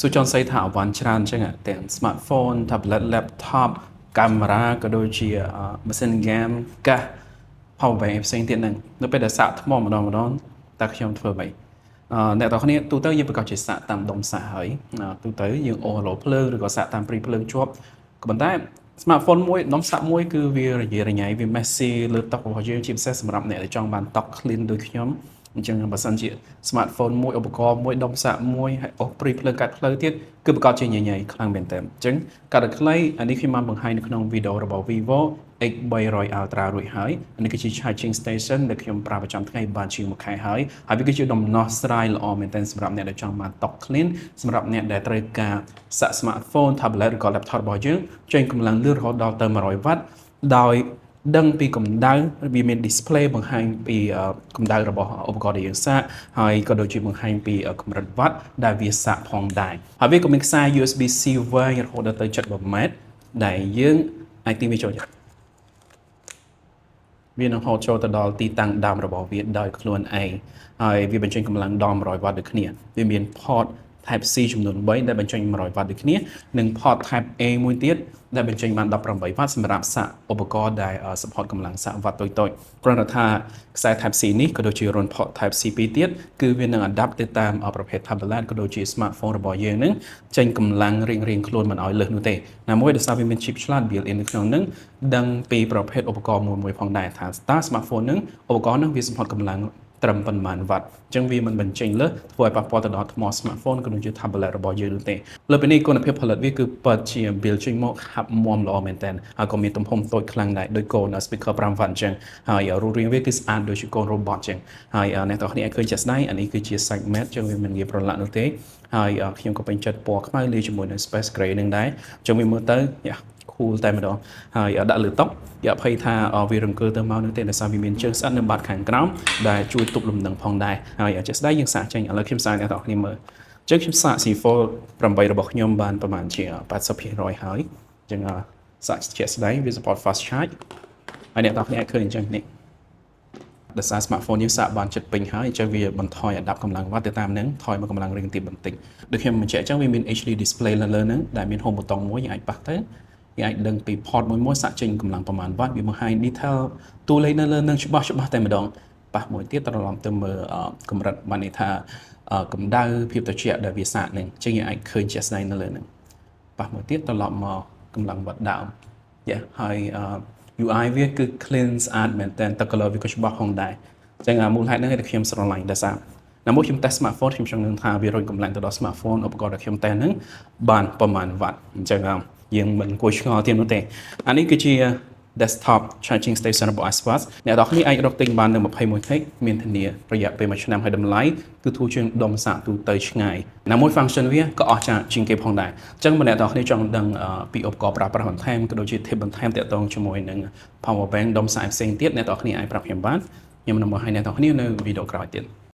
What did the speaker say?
សួរចង់ស្អីថាអវ៉ាន់ច្រើនអញ្ចឹងទាំង smartphone, tablet, laptop កាមេរ៉ាក៏ដូចជាម៉ាស៊ីនហ្គេមកាស power bank ផ្សេងទៀតហ្នឹងនៅពេលដែលសាកថ្មម្ដងម្ដងតើខ្ញុំធ្វើម៉េចអឺអ្នកទាំងគ្នាទូទៅយើងប្រកាសជាសាកតាមដុំសាកហើយទូទៅយើងអូសឡូភ្លើងឬក៏សាកតាមព្រីភ្លើងជាប់ក៏ប៉ុន្តែ smartphone មួយដុំសាកមួយគឺវារញ៉េរញ៉ៃវា messy លើតុរបស់យើងជាពិសេសសម្រាប់អ្នកដែលចង់បានតុ clean ដូចខ្ញុំអញ្ចឹងបើសិនជា smartphone មួយឧបករណ៍មួយដុំសាកមួយហើយអូសព្រីភ្លើងកាត់ផ្លូវទៀតគឺប្រកាសជាញញៃខ្លាំងមែនទែនអញ្ចឹងកាត់ឲ្យខ្លីអានេះខ្ញុំបានបង្ហាញនៅក្នុងវីដេអូរបស់ Vivo X300 Ultra រួចហើយអានេះគឺជា charging station ដែលខ្ញុំប្រើប្រចាំថ្ងៃបានជាងមួយខែហើយហើយវាគឺជាដំណោះស្រាយល្អមែនទែនសម្រាប់អ្នកដែលចង់បានតុ clean សម្រាប់អ្នកដែលត្រូវការសាក smartphone, tablet ឬក៏ laptop របស់យើងចេញកម្លាំងលឿនរហូតដល់ទៅ100 W ដោយដឹងពីកម្ដៅវាមាន display បង្ហាញពីកម្ដៅរបស់ឧបករណ៍ដែលយើងសាកហើយក៏ដូចជាបង្ហាញពីកម្រិតវ៉ាត់ដែលវាសាកផងដែរហើយវាក៏មានខ្សែ USB-C វែងរហូតដល់ទៅ71ម៉ែត្រដែលយើងអាចទាញវាចូលវានឹងហូតចូលទៅដល់ទីតាំងដើមរបស់វាដោយខ្លួនឯងហើយវាបញ្ចេញកម្លាំងដល់100វ៉ាត់ដូចគ្នាវាមាន port Type C ចំនួន3ដែលបញ្ចេញ100វ៉ាត់ដូចគ្នានិង port Type A មួយទៀតដែលបញ្ចេញបាន18វ៉ាត់សម្រាប់សាកឧបករណ៍ដែល support កម្លាំងសាកវ៉ាត់តូចៗគ្រាន់តែថាខ្សែ Type C នេះក៏ដូចជារន្ធ port Type C ពីរទៀតគឺវានឹង adapt ទៅតាមប្រភេទ tablet ក៏ដូចជា smartphone របស់យើងនឹងចេញកម្លាំងរៀងៗខ្លួនមិនឲ្យលើសនោះទេណាមួយដោយសារវាមាន chip ឆ្លាត built in នៅក្នុងនឹងដឹងពីប្រភេទឧបករណ៍មួយៗផងដែរថាតើ smartphone នឹងឧបករណ៍នឹងវា support កម្លាំងត្រឹមប៉ុន្មានវ៉ាត់អញ្ចឹងវាមិនបញ្ចេញលើសធ្វើឲ្យប៉ះពាល់ទៅដល់ថ្ម smartphone ក៏ដូចជា tablet របស់យើងនោះទេលើពីនេះគុណភាពផលិតវាគឺពិតជា build ចេញមកហាប់មាំល្អមែនទែនហើយក៏មានទំហំតូចខ្លាំងដែរដូចកូន speaker 5 វ៉ាត់អញ្ចឹងហើយរូបរាងវាគឺស្អាតដូចជាកូន robot អញ្ចឹងហើយអ្នកទាំងគ្នាអាចឃើញជាក់ស្ដែងអានេះគឺជា segment អញ្ចឹងវាមិនងាយប្រឡាក់នោះទេហើយខ្ញុំក៏ពេញចិត្តពណ៌ខ្មៅលាយជាមួយនឹង space gray នឹងដែរអញ្ចឹងវាមើលទៅយ៉ា cool តែម្ដងហើយដាក់លើតុយកអភ័យថាវារង្គើទៅមកនោះទេដោយសារវាមានជើងស្អិតនៅបាតខាងក្រោមដែលជួយទប់លំនឹងផងដែរហើយជាក់ស្ដែងយើងសាកចេញឥឡូវខ្ញុំសាកអ្នកទាំងអស់គ្នាមើលអញ្ចឹងខ្ញុំសាក Z Fold 8របស់ខ្ញុំបានប្រហែលជា80%ហើយអញ្ចឹងសាកជាក់ស្ដែងវា support fast charge ហើយអ្នកទាំងអស់គ្នាអាចឃើញអញ្ចឹងនេះដោយសារ smartphone យើងសាកបានចិត្តពេញហើយអញ្ចឹងវាបន្ថយ adapt កម្លាំងវ៉ាត់ទៅតាមហ្នឹងថយមកកម្លាំងរៀងទីបន្តិចដូចខ្ញុំបញ្ជាក់អញ្ចឹងវាមាន HD display នៅលើហ្នឹងដែលមាន home button មួយយើងអាចប៉ះទៅយើងអាចដឹងពី port មួយមួយសាកចេញកម្លាំងប្រមាណវ៉ាត់វាបង្ហាញ detail តួលេខនៅលើនឹងច្បាស់ច្បាស់តែម្ដងប៉ះមួយទៀតត្រឡប់ទៅមើលកម្រិតបានន័យថាកម្ដៅភាពត្រជាក់ដែលវាសាកនឹងអញ្ចឹងយើងអាចឃើញជាក់ស្ដែងនៅលើនឹងប៉ះមួយទៀតត្រឡប់មកកម្លាំងវ៉ាត់ដើមយ៉ាហើយ UI វាគឺ clean ស្អាតមែនតើទឹក color វាក៏ច្បាស់ផងដែរអញ្ចឹងមូលហេតុហ្នឹងឯងដែលខ្ញុំស្រឡាញ់ដោយសារណាមួយខ្ញុំ test smartphone ខ្ញុំចង់នឹងថាវារុញកម្លាំងទៅដល់ smartphone ឧបករណ៍ដែលខ្ញុំតេស្តហ្នឹងបានប្រមាណវ៉ាត់អញ្ចឹងយើងមិនគួរឆ្ងល់ទៀតនោះទេអានេះគឺជា desktop charging station របស់ ASUS អ្នកនរគ្នាអាចរកទិញបាននៅ21 Tech មានធានារយៈពេល1ឆ្នាំហើយតម្លៃគឺធូរជាងដុំសាកទូទៅឆ្ងាយណាមួយ function វាក៏អស្ចារ្យជាងគេផងដែរអញ្ចឹងបើអ្នកនរគ្នាចង់ដឹងពីឧបករណ៍ប្រើប្រាស់បន្ថែមក៏ដូចជា tip បន្ថែមទាក់ទងជាមួយនឹង power bank ដុំសាកផ្សេងទៀតអ្នកនរគ្នាអាចប្រាប់ខ្ញុំបានខ្ញុំនឹងបង្ហាញអ្នកនរគ្នានៅវីដេអូក្រោយទៀត។